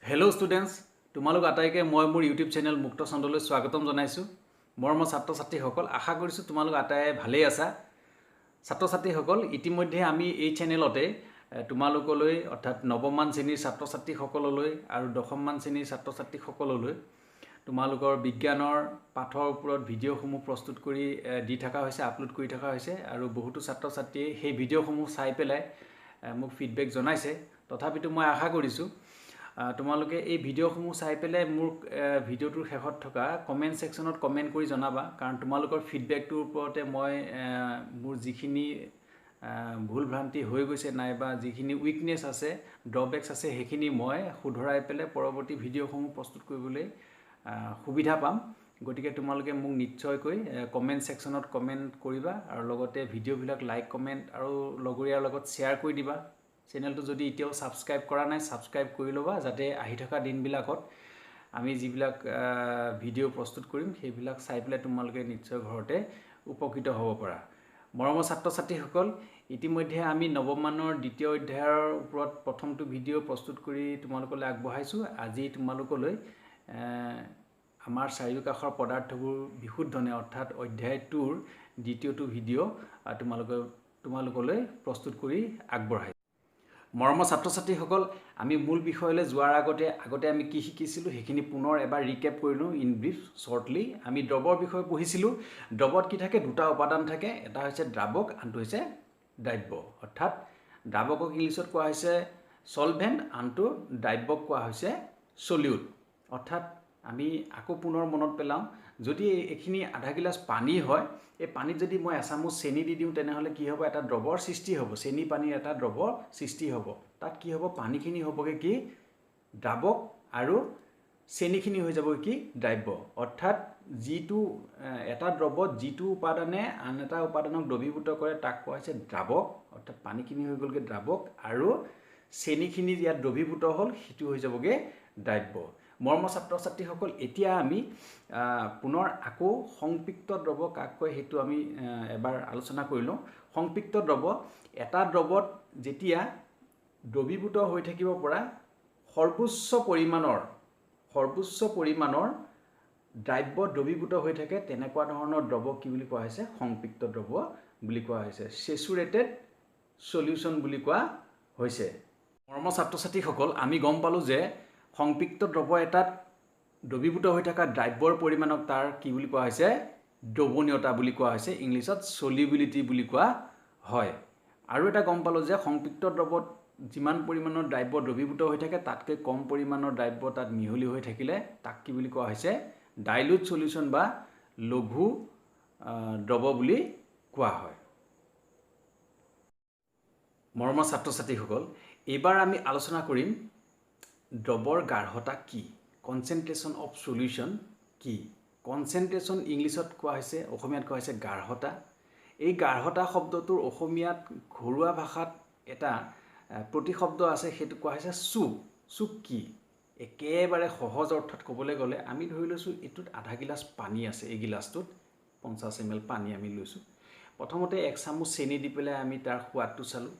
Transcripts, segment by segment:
Hello' students, তোমালোক আটাইকে মই মোৰ ইউটিউব চেনেল মুক্ত চন্দ্ৰলৈ স্বাগতম জনাইছোঁ। মৰমৰ ছাত্ৰ ছাত্ৰীসকল, আশা কৰিছোঁ তোমালোক আটাই ভালেই আছা। ছাত্ৰ ছাত্ৰীসকল, ইতিমধ্যে আমি এই চেনেলতে তোমালোকলৈ, অৰ্থাৎ নৱমমান শ্ৰেণীৰ ছাত্ৰ ছাত্ৰীসকললৈ আৰু দশমমান শ্ৰেণীৰ ছাত্ৰ ছাত্ৰীসকললৈ তোমালোকৰ বিজ্ঞানৰ পাঠৰ ওপৰত ভিডিঅ'সমূহ প্ৰস্তুত কৰি দি থকা হৈছে, আপলোড কৰি থকা হৈছে আৰু বহুতো ছাত্ৰ ছাত্ৰীয়ে সেই ভিডিঅ'সমূহ চাই পেলাই মোক ফিডবেক জনাইছে। তথাপিতো মই আশা কৰিছোঁ তোমালোকে এই ভিডিঅ'সমূহ চাই পেলাই মোৰ ভিডিঅ'টোৰ শেষত থকা কমেণ্ট ছেকশ্যনত কমেণ্ট কৰি জনাবা, কাৰণ তোমালোকৰ ফিডবেকটোৰ ওপৰতে মই মোৰ যিখিনি ভুল ভ্ৰান্তি হৈ গৈছে নাইবা যিখিনি উইকনেছ আছে, ড্ৰবেক্স আছে, সেইখিনি মই শুধৰাই পেলাই পৰৱৰ্তী ভিডিঅ'সমূহ প্ৰস্তুত কৰিবলৈ সুবিধা পাম। গতিকে তোমালোকে মোক নিশ্চয়কৈ কমেণ্ট ছেকশ্যনত কমেণ্ট কৰিবা আৰু লগতে ভিডিঅ'বিলাক লাইক, কমেণ্ট আৰু লগৰীয়াৰ লগত শ্বেয়াৰ কৰি দিবা। চেনেলটো যদি এতিয়াও ছাবস্ক্ৰাইব কৰা নাই, ছাবস্ক্ৰাইব কৰি ল'বা, যাতে আহি থকা দিনবিলাকত আমি যিবিলাক ভিডিঅ' প্ৰস্তুত কৰিম, সেইবিলাক চাই পেলাই তোমালোকে নিশ্চয় ঘৰতে উপকৃত হ'ব পাৰা। মৰমৰ ছাত্ৰ ছাত্ৰীসকল, ইতিমধ্যে আমি নৱমানৰ দ্বিতীয় অধ্যায়ৰ ওপৰত প্ৰথমটো ভিডিঅ' প্ৰস্তুত কৰি তোমালোকলৈ আগবঢ়াইছোঁ। আজি তোমালোকলৈ আমাৰ চাৰিওকাষৰ পদাৰ্থবোৰ বিশুদ্ধনে, অৰ্থাৎ অধ্যায়টোৰ দ্বিতীয়টো ভিডিঅ' তোমালোকলৈ প্ৰস্তুত কৰি আগবঢ়াইছোঁ। মৰমৰ ছাত্ৰ ছাত্ৰীসকল, আমি মূল বিষয়লৈ যোৱাৰ আগতে আমি কি শিকিছিলোঁ, সেইখিনি পুনৰ এবাৰ ৰিকেপ কৰি লওঁ ইন ব্ৰিফ, শ্বৰ্টলি। আমি দ্ৰৱৰ বিষয়ে পঢ়িছিলোঁ। দ্ৰৱত কি থাকে? দুটা উপাদান থাকে, এটা হৈছে দ্ৰাৱক, আনটো হৈছে দ্ৰাব্য। অৰ্থাৎ দ্ৰাৱকক ইংলিছত কোৱা হৈছে চলভেণ্ট, আনটো দ্ৰাব্যক কোৱা হৈছে চলিউট। অৰ্থাৎ আমি আকৌ পুনৰ মনত পেলাওঁ, যদি এইখিনি আধা গিলাচ পানী হয়, এই পানীত যদি মই এচামুচ চেনি দি দিওঁ, তেনেহ'লে কি হ'ব? এটা দ্ৰৱৰ সৃষ্টি হ'ব, চেনি পানীৰ এটা দ্ৰৱৰ সৃষ্টি হ'ব। তাত কি হ'ব? পানীখিনি হ'বগৈ কি? দ্ৰাৱক আৰু চেনিখিনি হৈ যাব কি? দ্ৰাব্য। অৰ্থাৎ যিটো এটা দ্ৰৱত যিটো উপাদানে আন এটা উপাদানক দ্ৰৱীভূত কৰে, তাক কোৱা হৈছে দ্ৰাৱক। অৰ্থাৎ পানীখিনি হৈ গ'লগৈ দ্ৰাৱক আৰু চেনিখিনি ইয়াত দ্ৰৱীভূত হ'ল, সিটো হৈ যাবগৈ দ্ৰাব্য। মৰমৰ ছাত্ৰ ছাত্ৰীসকল, এতিয়া আমি পুনৰ আকৌ সংপৃক্ত দ্ৰৱ কাক কয়, সেইটো আমি এবাৰ আলোচনা কৰি লওঁ। সংপৃক্ত দ্ৰৱ, এটা দ্ৰৱত যেতিয়া দ্ৰৱীভূত হৈ থাকিব পৰা সৰ্বোচ্চ পৰিমাণৰ দ্ৰাব্য দ্ৰৱীভূত হৈ থাকে, তেনেকুৱা ধৰণৰ দ্ৰৱ কি বুলি কোৱা হৈছে? সংপৃক্ত দ্ৰৱ বুলি কোৱা হৈছে, চেচুৰেটেড চলিউশ্যন বুলি কোৱা হৈছে। মৰমৰ ছাত্ৰ ছাত্ৰীসকল, আমি গম পালোঁ যে সংপৃক্ত দ্ৰৱ এটাত দ্ৰৱীভূত হৈ থকা দ্ৰাব্যৰ পৰিমাণক তাৰ কি বুলি কোৱা হৈছে? দ্ৰৱণীয়তা বুলি কোৱা হৈছে, ইংলিছত চলিউবিলিটি বুলি কোৱা হয়। আৰু এটা গম পালোঁ যে সংপৃক্ত দ্ৰৱত যিমান পৰিমাণৰ দ্ৰাব্য দ্ৰৱীভূত হৈ থাকে, তাতকৈ কম পৰিমাণৰ দ্ৰাব্য তাত মিহলি হৈ থাকিলে তাক কি বুলি কোৱা হৈছে? ডাইলুট চলিউশ্যন বা লঘু দ্ৰৱ বুলি কোৱা হয়। মৰমৰ ছাত্ৰ ছাত্ৰীসকল, এইবাৰ আমি আলোচনা কৰিম দ্ৰৱৰ গাঢ়তা কি, কনচেনট্ৰেশ্যন অফ চলিউশ্যন কি। কনচেনট্ৰেশ্যন ইংলিছত কোৱা হৈছে, অসমীয়াত কোৱা হৈছে গাঢ়তা। এই গাঢ়তা শব্দটোৰ অসমীয়াত ঘৰুৱা ভাষাত এটা প্ৰতিশব্দ আছে, সেইটো কোৱা হৈছে চুক। চুক কি? একেবাৰে সহজ অৰ্থত ক'বলৈ গ'লে আমি ধৰি লৈছোঁ এইটোত আধা গিলাচ পানী আছে। এই গিলাচটোত 50 এম এল পানী আমি লৈছোঁ। প্ৰথমতে এক চামুচ চেনি দি পেলাই আমি তাৰ সোৱাদটো চালোঁ।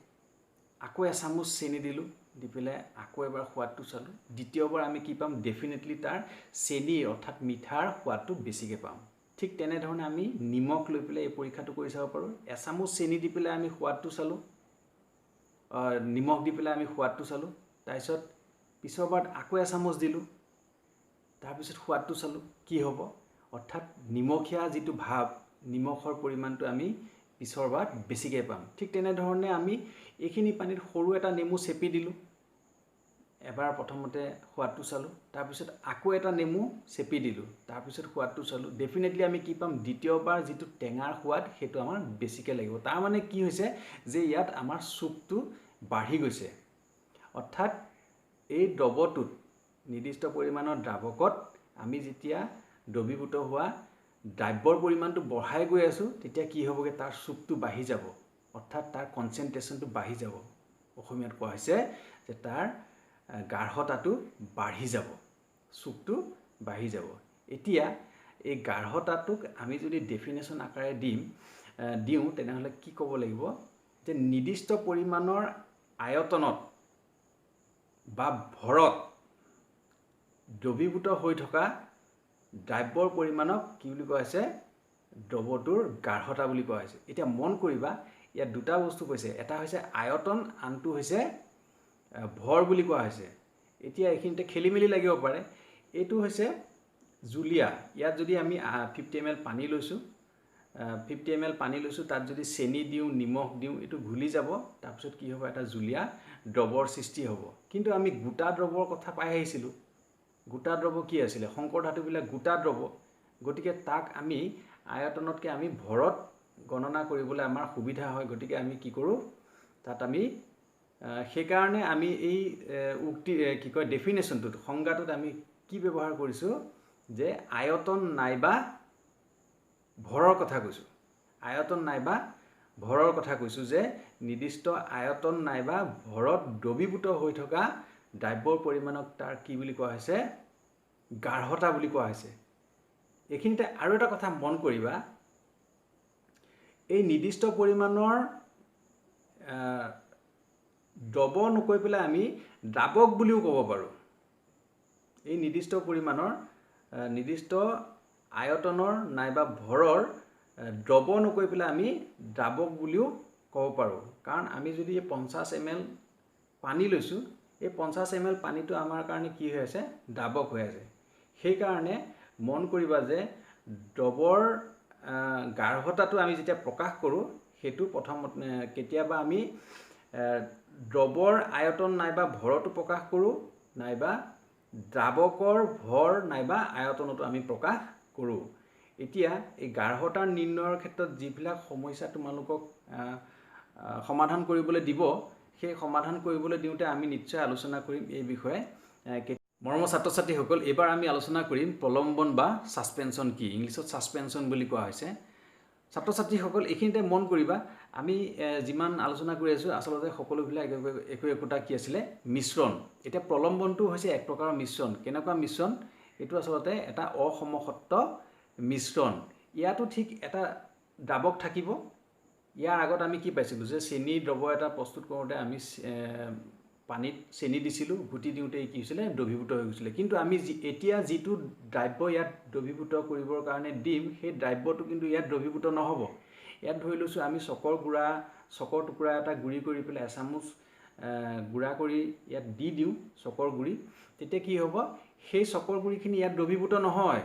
আকৌ এচামুচ চেনি দিলোঁ, দি পেলাই আকৌ এবাৰ সোৱাদটো চালোঁ। দ্বিতীয়বাৰ আমি কি পাম? ডেফিনেটলি তাৰ চেনি, অৰ্থাৎ মিঠাৰ সোৱাদটো বেছিকৈ পাম। ঠিক তেনেধৰণে আমি নিমখ লৈ পেলাই এই পৰীক্ষাটো কৰি চাব পাৰোঁ। এচামুচ চেনি দি পেলাই আমি সোৱাদটো চালোঁ, নিমখ দি পেলাই আমি সোৱাদটো চালোঁ। তাৰপিছত পিছৰবাৰত আকৌ এচামুচ দিলোঁ, তাৰপিছত সোৱাদটো চালোঁ, কি হ'ব? অৰ্থাৎ নিমখীয়া যিটো ভাৱ, নিমখৰ পৰিমাণটো আমি পিছৰবাৰত বেছিকৈ পাম। ঠিক তেনেধৰণে আমি এইখিনি পানীত সৰু এটা নেমু চেপি দিলোঁ। এবাৰ প্ৰথমতে সোৱাদটো চালোঁ, তাৰপিছত আকৌ এটা নেমু চেপি দিলোঁ, তাৰপিছত সোৱাদটো চালোঁ। ডেফিনেটলি আমি কি পাম? দ্বিতীয়বাৰ যিটো টেঙাৰ সোৱাদ, সেইটো আমাৰ বেছিকৈ লাগিব। তাৰমানে কি হৈছে যে ইয়াত আমাৰ চুকটো বাঢ়ি গৈছে। অৰ্থাৎ এই দ্ৰৱটোত, নিৰ্দিষ্ট পৰিমাণৰ দ্ৰাৱকত আমি যেতিয়া দ্ৰৱীভূত হোৱা দ্ৰাব্যৰ পৰিমাণটো বঢ়াই গৈ আছোঁ, তেতিয়া কি হ'বগৈ? তাৰ চুকটো বাঢ়ি যাব, অৰ্থাৎ তাৰ কনচেনট্ৰেশ্যনটো বাঢ়ি যাব। অসমীয়াত কোৱা হৈছে যে তাৰ গাঢ়তাটো বাঢ়ি যাব, চুকটো বাঢ়ি যাব। এতিয়া এই গাঢ়তাটোক আমি যদি ডেফিনেশ্যন আকাৰে দিওঁ, তেনেহ'লে কি ক'ব লাগিব যে নিৰ্দিষ্ট পৰিমাণৰ আয়তনত বা ভৰত দ্ৰৱীভূত হৈ থকা দ্ৰাব্যৰ পৰিমাণক কি বুলি কোৱা হৈছে? দ্ৰৱটোৰ গাঢ়তা বুলি কোৱা হৈছে। এতিয়া মন কৰিবা, ইয়াত দুটা বস্তু কৈছে, এটা হৈছে আয়তন, আনটো হৈছে ভৰ বুলি কোৱা হৈছে। এতিয়া এইখিনিতে খেলি মেলি লাগিব পাৰে। এইটো হৈছে জুলীয়া, ইয়াত যদি আমি 50 ml পানী লৈছোঁ, 50 ml পানী লৈছোঁ, তাত যদি চেনি দিওঁ, নিমখ দিওঁ, এইটো ঘুলি যাব, তাৰপিছত কি হ'ব? এটা জুলীয়া দ্ৰৱৰ সৃষ্টি হ'ব। কিন্তু আমি গোটা দ্ৰৱৰ কথা পাই আহিছিলোঁ। গোটা দ্ৰৱ কি আছিলে? শংকৰ ধাতুবিলাক গোটা দ্ৰৱ। গতিকে তাক আমি আয়তনতকৈ আমি ভৰত গণনা কৰিবলৈ আমাৰ সুবিধা হয়। গতিকে আমি কি কৰোঁ, তাত আমি সেইকাৰণে আমি এই উক্তি কি কয় ডেফিনেশ্যনটোত, সংজ্ঞাটোত আমি কি ব্যৱহাৰ কৰিছোঁ যে আয়তন নাইবা ভৰৰ কথা কৈছোঁ। আয়তন নাইবা ভৰৰ কথা কৈছোঁ যে নিৰ্দিষ্ট আয়তন নাইবা ভৰত দ্ৰৱীভূত হৈ থকা দ্ৰাব্যৰ পৰিমাণক তাৰ কি বুলি কোৱা হৈছে? গাঢ়তা বুলি কোৱা হৈছে। এইখিনিতে আৰু এটা কথা মন কৰিবা, এই নিৰ্দিষ্ট পৰিমাণৰ দ্ৰৱ নকৈ পেলাই আমি দ্ৰাৱক বুলিও ক'ব পাৰোঁ। এই নিৰ্দিষ্ট পৰিমাণৰ নিৰ্দিষ্ট আয়তনৰ নাইবা ভৰৰ দ্ৰৱ নকৈ পেলাই আমি দ্ৰাৱক বুলিও ক'ব পাৰোঁ। কাৰণ আমি যদি এই 50 ml পানী লৈছোঁ, এই 50 ml পানীটো আমাৰ কাৰণে কি হৈ আছে? দ্ৰাৱক হৈ আছে। সেইকাৰণে মন কৰিবা যে দ্ৰৱৰ গাঢ়তাটো আমি যেতিয়া প্ৰকাশ কৰোঁ, সেইটো প্ৰথমত কেতিয়াবা আমি দ্ৰৱৰ আয়তন নাইবা ভৰতো প্ৰকাশ কৰোঁ, নাইবা দ্ৰাৱকৰ ভৰ নাইবা আয়তনতো আমি প্ৰকাশ কৰোঁ। এতিয়া এই গাঢ়তাৰ নিৰ্ণয়ৰ ক্ষেত্ৰত যিবিলাক সমস্যা তোমালোকক সমাধান কৰিবলৈ দিব, সেই সমাধান কৰিবলৈ দিওঁতে আমি নিশ্চয় আলোচনা কৰিম এই বিষয়ে। মৰমৰ ছাত্ৰ ছাত্ৰীসকল, এইবাৰ আমি আলোচনা কৰিম প্ৰলম্বন বা ছাছপেনশ্যন কি, ইংলিছত ছাছপেনশ্যন বুলি কোৱা হৈছে। ছাত্ৰ ছাত্ৰীসকল, এইখিনিতে মন কৰিবা, আমি যিমান আলোচনা কৰি আছোঁ আচলতে সকলোবিলাক একো একোটা কি আছিলে? মিশ্ৰণ। এতিয়া প্ৰলম্বনটো হৈছে এক প্ৰকাৰৰ মিশ্ৰণ। কেনেকুৱা মিশ্ৰণ? এইটো আচলতে এটা অসমসত্ব মিশ্ৰণ। ইয়াতো ঠিক এটা দ্ৰাৱক থাকিব। ইয়াৰ আগত আমি কি পাইছিলোঁ যে চেনি দ্ৰৱ এটা প্ৰস্তুত কৰোঁতে আমি পানীত চেনি দিছিলোঁ, ঘুটি দিওঁতে কি হৈছিলে? দ্ৰৱীভূত হৈ গৈছিলে। কিন্তু আমি এতিয়া যিটো দ্ৰাব্য ইয়াত দ্ৰৱীভূত কৰিবৰ কাৰণে দিম, সেই দ্ৰাব্যটো কিন্তু ইয়াত দ্ৰৱীভূত নহ'ব। ইয়াত ধৰি লৈছোঁ আমি চকৰ গুড়া, চকৰ টুকুৰা এটা গুড়ি কৰি পেলাই এচামুচ গুড়া কৰি ইয়াত দি দিওঁ চকৰ গুড়ি, তেতিয়া কি হ'ব? সেই চকৰ গুড়িখিনি ইয়াত দ্ৰৱীভূত নহয়।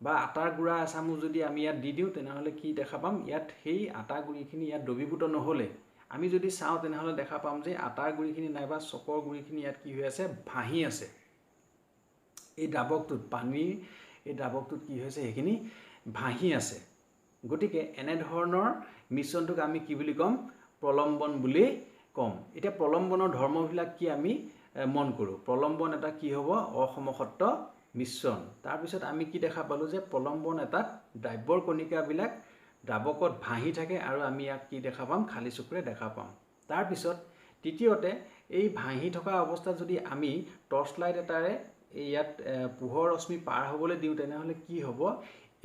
বা আটাৰ গুড়া এচামুচ যদি আমি ইয়াত দি দিওঁ, তেনেহ'লে কি দেখা পাম? ইয়াত সেই আটা গুড়িখিনি ইয়াত দ্ৰৱীভূত নহ'লে আমি যদি চাওঁ তেনেহ'লে দেখা পাম যে আটাৰ গুড়িখিনি নাইবা চকৰ গুড়িখিনি ইয়াত কি হৈ আছে? ভাহি আছে। এই দ্ৰাৱকটোত, পানীৰ এই দ্ৰাৱকটোত কি হৈছে? সেইখিনি ভাহি আছে। গতিকে এনেধৰণৰ মিশ্ৰণটোক আমি কি বুলি ক'ম? প্ৰলম্বন বুলি ক'ম। এতিয়া প্ৰলম্বনৰ ধৰ্মবিলাক কি আমি মন কৰোঁ। প্ৰলম্বন এটা কি হ'ব? অসমসত্ব মিশ্ৰণ। তাৰপিছত আমি কি দেখা পালোঁ যে প্ৰলম্বন এটাত দ্ৰাব্যৰ কণিকাবিলাক দ্ৰাৱকত ভাহি থাকে আৰু আমি ইয়াক কি দেখা পাম? খালী চকুৰে দেখা পাম। তাৰপিছত তৃতীয়তে, এই ভাহি থকা অৱস্থাত যদি আমি টৰ্চ লাইট এটাৰে ইয়াত পোহৰ ৰশ্মি পাৰ হ'বলৈ দিওঁ, তেনেহ'লে কি হ'ব?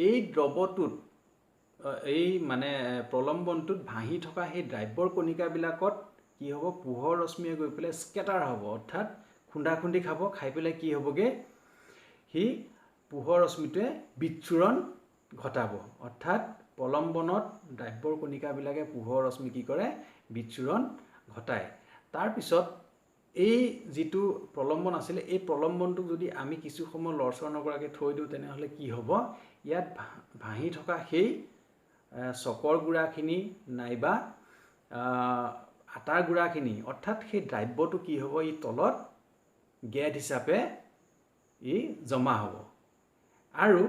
এই দ্ৰৱটোত, এই মানে প্ৰলম্বনটোত ভাহি থকা সেই দ্ৰাব্যৰ কণিকাবিলাকত কি হ'ব? পোহৰ ৰশ্মিয়ে গৈ পেলাই স্কেটাৰ হ'ব, অৰ্থাৎ খুন্দা খুন্দি খাব, খাই পেলাই কি হ'বগৈ? সি পোহৰ ৰশ্মিটোৱে বিচ্ছুৰণ ঘটাব। অৰ্থাৎ প্ৰলম্বনত দ্ৰাব্যৰ কণিকাবিলাকে পোহৰ ৰশ্মি কি কৰে? বিচ্ছুৰণ ঘটায়। তাৰপিছত এই যিটো প্ৰলম্বন আছিলে, এই প্ৰলম্বনটোক যদি আমি কিছু সময় লৰচৰ নকৰাকৈ থৈ দিওঁ, তেনেহ'লে কি হ'ব? ইয়াত ভাহি থকা সেই চকৰ গুড়াখিনি নাইবা আটাৰ গুড়াখিনি, অৰ্থাৎ সেই দ্ৰাব্যটো কি হ'ব? ই তলত গেদ হিচাপে ই জমা হ'ব। আৰু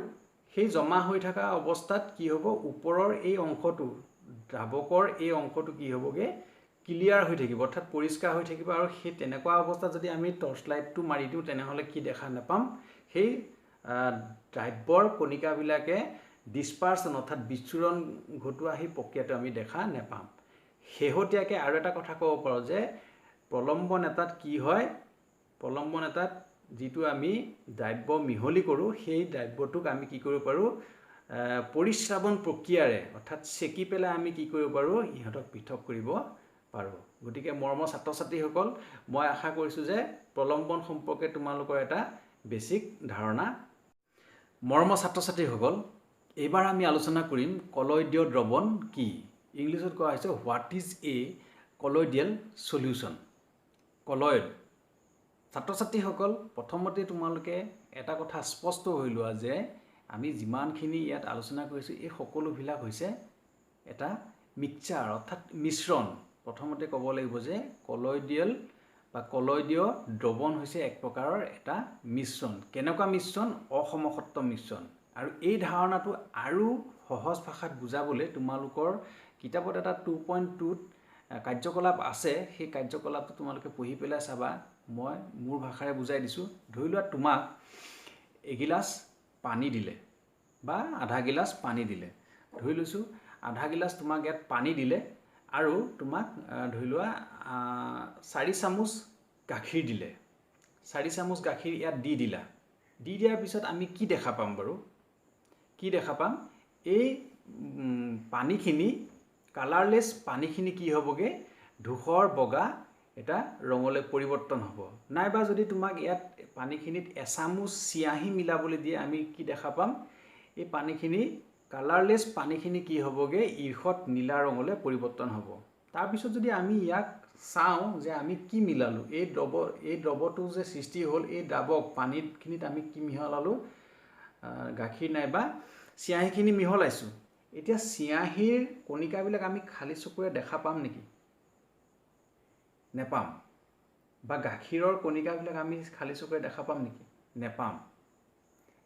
সেই জমা হৈ থকা অৱস্থাত কি হ'ব? ওপৰৰ এই অংশটো, দ্ৰাৱকৰ এই অংশটো কি হ'বগৈ? ক্লিয়াৰ হৈ থাকিব, অৰ্থাৎ পৰিষ্কাৰ হৈ থাকিব। আৰু সেই তেনেকুৱা অৱস্থাত যদি আমি টৰ্চ লাইটটো মাৰি দিওঁ, তেনেহ'লে কি দেখা নাপাম? সেই দ্ৰাব্যৰ কণিকাবিলাকে ডিছপাৰ্চন অৰ্থাৎ বিচ্ছুৰণ ঘটোৱা সেই প্ৰক্ৰিয়াটো আমি দেখা নাপাম। শেহতীয়াকৈ আৰু এটা কথা ক'ব পাৰোঁ যে প্ৰলম্বন এটাত কি হয়? প্ৰলম্বন এটাত যিটো আমি দ্ৰাব্য মিহলি কৰোঁ, সেই দ্ৰাব্যটোক আমি কি কৰিব পাৰোঁ? পৰিস্ৰাৱণ প্ৰক্ৰিয়াৰে, অৰ্থাৎ চেকি পেলাই আমি কি কৰিব পাৰোঁ? ইহঁতক পৃথক কৰিব পাৰোঁ। গতিকে মৰমৰ ছাত্ৰ ছাত্ৰীসকল, মই আশা কৰিছোঁ যে প্ৰলম্বন সম্পৰ্কে তোমালোকৰ এটা বেছিক ধাৰণা। মৰমৰ ছাত্ৰ ছাত্ৰীসকল, এইবাৰ আমি আলোচনা কৰিম কলয়ডীয় দ্ৰৱণ কি। ইংলিছত কোৱা হৈছে what is a colloidal solution, colloid. ছাত্ৰ ছাত্ৰীসকল, প্ৰথমতে তোমালোকে এটা কথা স্পষ্ট হৈ লোৱা যে আমি যিমানখিনি ইয়াত আলোচনা কৰিছোঁ এই সকলোবিলাক হৈছে এটা মিক্সাৰ, অৰ্থাৎ মিশ্ৰণ। প্ৰথমতে ক'ব লাগিব যে কলয়ডিয়েল বা কলয়ডীয় দ্ৰৱণ হৈছে এক প্ৰকাৰৰ এটা মিশ্ৰণ। কেনেকুৱা মিশ্ৰণ? অসমসত্ব মিশ্ৰণ। আৰু এই ধাৰণাটো আৰু সহজ ভাষাত বুজাবলৈ তোমালোকৰ কিতাপত এটা 2.2ত কাৰ্যকলাপ আছে, সেই কাৰ্যকলাপটো তোমালোকে পঢ়ি পেলাই চাবা। মই মোৰ ভাষাৰে বুজাই দিছোঁ। ধৰি লোৱা তোমাক এগিলাচ পানী দিলে বা আধা গিলাচ পানী দিলে, ধৰি লৈছোঁ আধা গিলাচ তোমাক ইয়াত পানী দিলে আৰু তোমাক ধৰি লোৱা 4 চামুচ গাখীৰ দিলে, 4 চামুচ গাখীৰ ইয়াত দি দিলা। দি দিয়াৰ পিছত আমি কি দেখা পাম বাৰু? কি দেখা পাম? এই পানীখিনি, কালাৰলেছ পানীখিনি কি হ'বগৈ? ধূসৰ বগা এটা ৰঙলৈ পৰিৱৰ্তন হ'ব। নাইবা যদি তোমাক ইয়াত পানীখিনিত এচামুচ চিয়াহী মিলাবলৈ দিয়ে, আমি কি দেখা পাম? এই পানীখিনি, কালাৰলেছ পানীখিনি কি হ'বগৈ? ঈৰ্ষত নীলা ৰঙলৈ পৰিৱৰ্তন হ'ব। তাৰপিছত যদি আমি ইয়াক চাওঁ যে আমি কি মিলালোঁ, এই দ্ৰৱটো যে সৃষ্টি হ'ল, এই দ্ৰাৱক পানীখিনিত আমি কি মিহলালোঁ? গাখীৰ নাইবা চিয়াহীখিনি মিহলাইছোঁ। এতিয়া চিয়াহীৰ কণিকাবিলাক আমি খালী চকুৰে দেখা পাম নেকি? নেপাম। বা গাখীৰৰ কণিকাবিলাক আমি খালী চকুৰে দেখা পাম নেকি? নেপাম।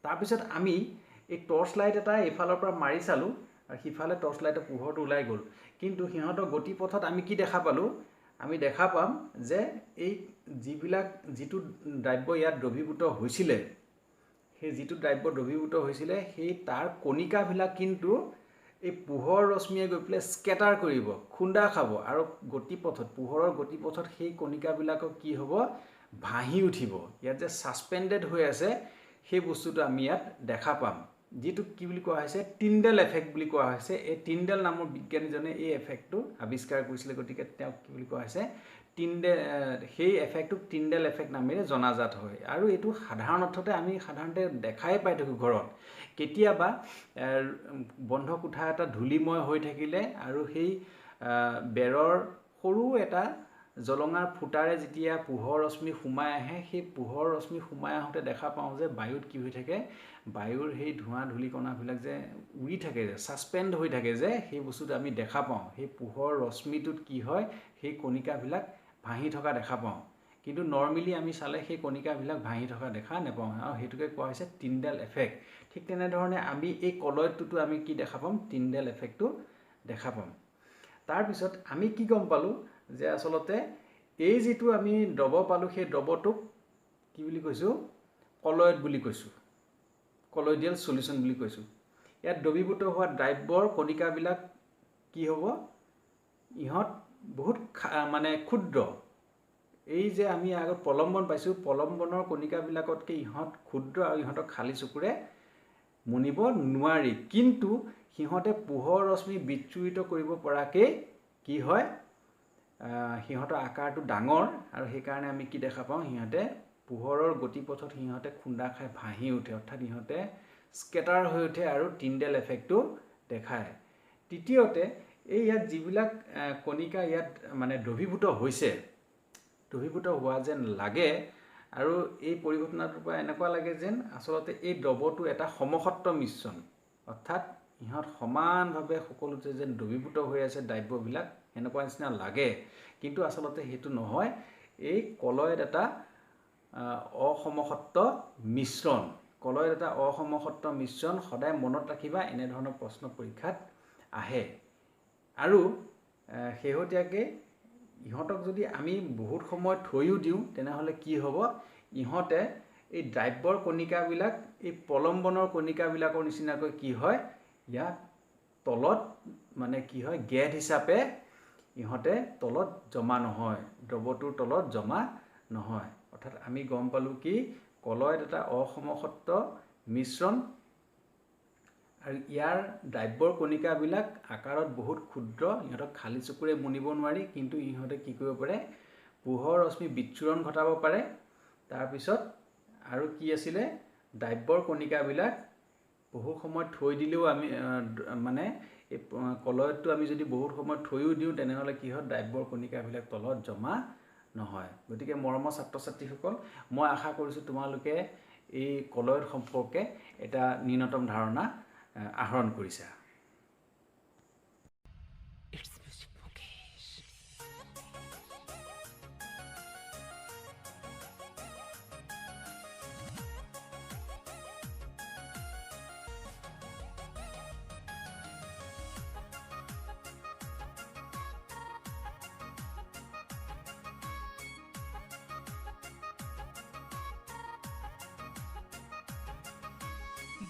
তাৰপিছত আমি এই টৰ্চ লাইট এটা এইফালৰ পৰা মাৰি চালোঁ আৰু সিফালে টৰ্চ লাইটৰ পোহৰটো ওলাই গ'ল, কিন্তু সিহঁতৰ গতিপথত আমি কি দেখা পালোঁ? আমি দেখা পাম যে এই যিটো দ্ৰাব্য ইয়াত দ্ৰৱীভূত হৈছিলে, সেই যিটো দ্ৰাব্য দ্ৰৱীভূত হৈছিলে সেই তাৰ কণিকাবিলাক কিন্তু এই পোহৰ ৰশ্মিয়ে গৈ পেলাই স্কেটাৰ কৰিব, খুন্দা খাব আৰু গতিপথত, পোহৰৰ গতিপথত সেই কণিকাবিলাকক কি হ'ব? ভাঁহি উঠিব। ইয়াত যে ছাছপেণ্ডেড হৈ আছে সেই বস্তুটো আমি ইয়াত দেখা পাম, যিটো কি বুলি কোৱা হৈছে? টিণ্ডেল এফেক্ট বুলি কোৱা হৈছে। এই টিণ্ডেল নামৰ বিজ্ঞানীজনে এই এফেক্টটো আৱিষ্কাৰ কৰিছিলে, গতিকে তেওঁক কি বুলি কোৱা হৈছে? টিণ্ডেল। সেই এফেক্টটোক টিণ্ডেল এফেক্ট নামেৰে জনাজাত হয়। আৰু এইটো সাধাৰণ অৰ্থতে আমি সাধাৰণতে দেখাই পাই থাকোঁ ঘৰত। কেতিয়াবা বন্ধ কোঠা এটা ধূলিময় হৈ থাকিলে আৰু সেই বেৰৰ সৰু এটা জলঙাৰ ফুটাৰে যেতিয়া পোহৰ ৰশ্মি সোমাই আহে, সেই পোহৰ ৰশ্মি সোমাই আহোঁতে দেখা পাওঁ যে বায়ুত কি হৈ থাকে, বায়ুৰ সেই ধোঁৱা ধূলিকণাবিলাক যে উৰি থাকে, যে ছাছপেণ্ড হৈ থাকে, যে সেই বস্তুটো আমি দেখা পাওঁ। সেই পোহৰ ৰশ্মিটোত কি হয়, সেই কণিকাবিলাক ভাঁহি থকা দেখা পাওঁ। কিন্তু নৰ্মেলি আমি চালে সেই কণিকাবিলাক ভাঁহি থকা দেখা নাপাওঁ, আৰু সেইটোকে কোৱা হৈছে টিণ্ডেল এফেক্ট। ঠিক তেনেধৰণে আমি এই কলয়ডটোতো আমি কি দেখা পাম? টিণ্ডেল এফেক্টটো দেখা পাম। তাৰপিছত আমি কি গম পালোঁ যে আচলতে এই যিটো আমি দ্ৰৱ পালোঁ, সেই দ্ৰৱটোক কি বুলি কৈছোঁ? কলয়ড বুলি কৈছোঁ, কলয়ডিয়েল চলিউশ্যন বুলি কৈছোঁ। ইয়াত দ্ৰৱীভূত হোৱা দ্ৰাব্যৰ কণিকাবিলাক কি হ'ব? ইহঁত বহুত মানে ক্ষুদ্ৰ। এই যে আমি আগত প্ৰলম্বন পাইছোঁ, প্ৰলম্বনৰ কণিকাবিলাকতকৈ ইহঁত ক্ষুদ্ৰ আৰু ইহঁতক খালী চকুৰে মনিব নোৱাৰি, কিন্তু সিহঁতে পোহৰ ৰশ্মি বিচ্ছুৰিত কৰিব পৰাকৈ কি হয়, সিহঁতৰ আকাৰটো ডাঙৰ আৰু সেইকাৰণে আমি কি দেখা পাওঁ, সিহঁতে পোহৰৰ গতিপথত সিহঁতে খুন্দা খাই ভাঁহি উঠে, অৰ্থাৎ ইহঁতে স্কেটাৰ হৈ উঠে আৰু টিণ্ডেল এফেক্টটো দেখায়। তৃতীয়তে, এই ইয়াত যিবিলাক কণিকা ইয়াত মানে দ্ৰৱীভূত হৈছে, দ্ৰৱীভূত হোৱা যেন লাগে আৰু এই পৰিঘটনাটোৰ পৰা এনেকুৱা লাগে যেন আচলতে এই দ্ৰৱটো এটা সমসত্ব মিশ্ৰণ, অৰ্থাৎ ইহঁত সমানভাৱে সকলোতে যেন দ্ৰৱীভূত হৈ আছে দ্ৰাব্যবিলাক, এনেকুৱা নিচিনা লাগে, কিন্তু আচলতে সেইটো নহয়। এই কলয়ড এটা অসমসত্ব মিশ্ৰণ, কলয়ড এটা অসমসত্ব মিশ্ৰণ সদায় মনত ৰাখিবা, এনেধৰণৰ প্ৰশ্ন পৰীক্ষাত আহে। আৰু শেহতীয়াকৈ ইহঁতক যদি আমি বহুত সময় থৈও দিওঁ, তেনেহ'লে কি হ'ব, ইহঁতে এই দ্ৰাব্যৰ কণিকাবিলাক এই প্ৰলম্বনৰ কণিকাবিলাকৰ নিচিনাকৈ কি হয়, ইয়াত তলত মানে কি হয়, গেদ হিচাপে ইহঁতে তলত জমা নহয়, দ্ৰৱটোৰ তলত জমা নহয়। অৰ্থাৎ আমি গম পালোঁ কি কলয়ড এটা অসমসত্ব মিশ্ৰণ আৰু ইয়াৰ দ্ৰাব্যৰ কণিকাবিলাক আকাৰত বহুত ক্ষুদ্ৰ, ইহঁতক খালী চকুৰে মনিব নোৱাৰি, কিন্তু ইহঁতে কি কৰিব পাৰে, পোহৰ ৰশ্মি বিচ্ছুৰণ ঘটাব পাৰে। তাৰপিছত আৰু কি আছিলে, দ্ৰাব্যৰ কণিকাবিলাক বহু সময় থৈ দিলেও আমি মানে এই কলয়ডটো আমি যদি বহুত সময় থৈও দিওঁ তেনেহ'লে কি হয়, দ্ৰাব্যৰ কণিকাবিলাক তলত জমা নহয়। গতিকে মৰমৰ ছাত্ৰ ছাত্ৰীসকল, মই আশা কৰিছোঁ তোমালোকে এই কলয়ড সম্পৰ্কে এটা ন্যূনতম ধাৰণা আহৰণ কৰিছা।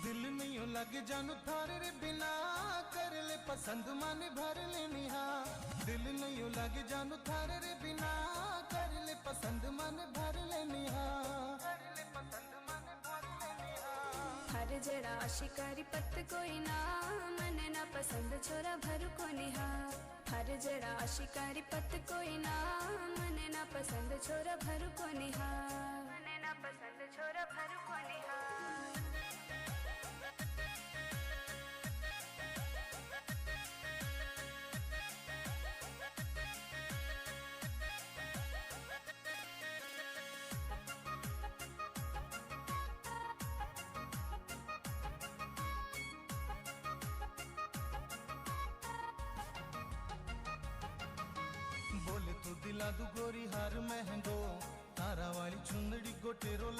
दिल नहीं लग जानू थारे रे बिना, कर ले पसंद मन भर ले निहा। दिल नहीं लग जानू थारे रे बिना, कर ले पसंद मन भर ले निहा। हर जड़ा शिकारी पत कोई ना, मन ना पसंद छोरा भर को निहा। हर जड़ा शिकारी पत कोई ना, मन ना पसंद छोरा भर को निहा। मन ना पसंद छोरा भर को निहा। बोले तो दिला दू गोरी हार महंगो, तारा वाली चुंदड़ी गोटेरो।